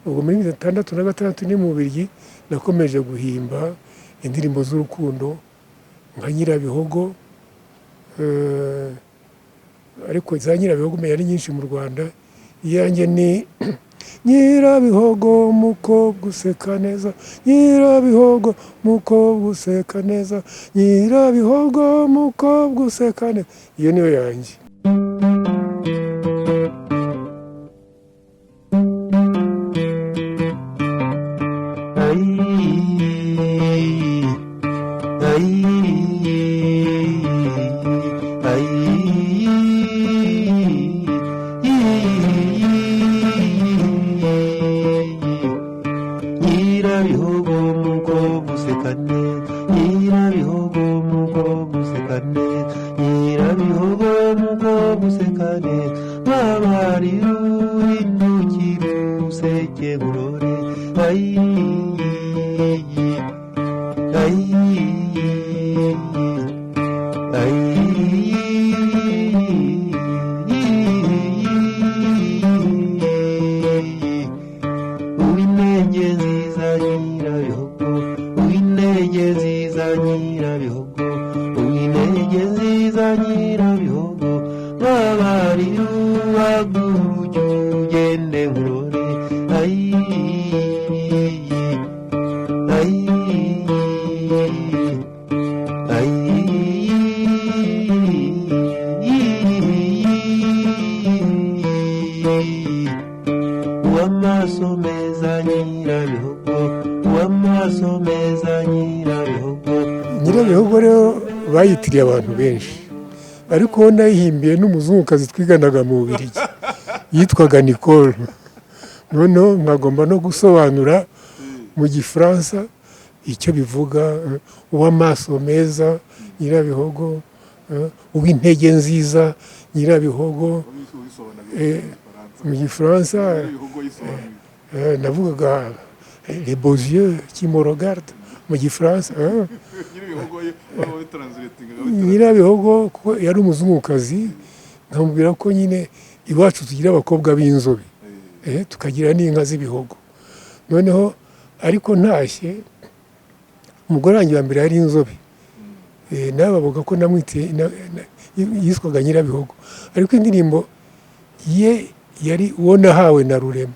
Ubwo muri 66 ni mu Bubiligi, nakomeje guhimba indirimbo z'urukundo nka Nyirabihogo, ariko za Nyirabihogo umenya ari nyinshi mu Rwanda. Iyanjye ni "Nyirabihogo mukobwa useka neza, Nyirabihogo mukobwa useka neza, Nyirabihogo mukobwa useka neza." Iyo niyo yanjye. Nyirabihogo mukobwa useka neza, Nyirabihogo mukobwa useka neza, Nyirabihogo mukobwa useka neza, babarira uhindukire useke nkurore, ayi ayi ayi. Uwintege nziza Nyirabihogo, uwintege nziza Nyirabihogo, uwintege nziza Nyirabihogo, babarira uhaguruke ugende nkurore, ayi ayi ayi. Uw'amaso meza Nyirabihogo, uw'amaso meza Nyirabihogo. Nyirabihogo rero bayitiriye abantu benshi, ariko uwo nayihimbiye n'umuzungukazi twiganaga mu Bubiligi yitwaga Nicole. Noneho nkagomba no gusobanura mu Gifaransa icyo bivuga, uw'amaso meza Nyirabihogo, uw'intege nziza Nyirabihogo, mu Gifaransa navugaga "les beaux yeux qui me regardent" mu Gifaransa. Nyirabihogo kuko yari umuzungukazi, nkamubwira ko nyine iwacu tugira abakobwa b'inzobe, tukagira n'inka z'ibihogo. Noneho ariko ntashye, umugore wanjye wa mbere yari inzobe, nawe bavuga ko namwite yitwaga Nyirabihogo, ariko indirimbo ye yari "Uwo nahawe na Rurema".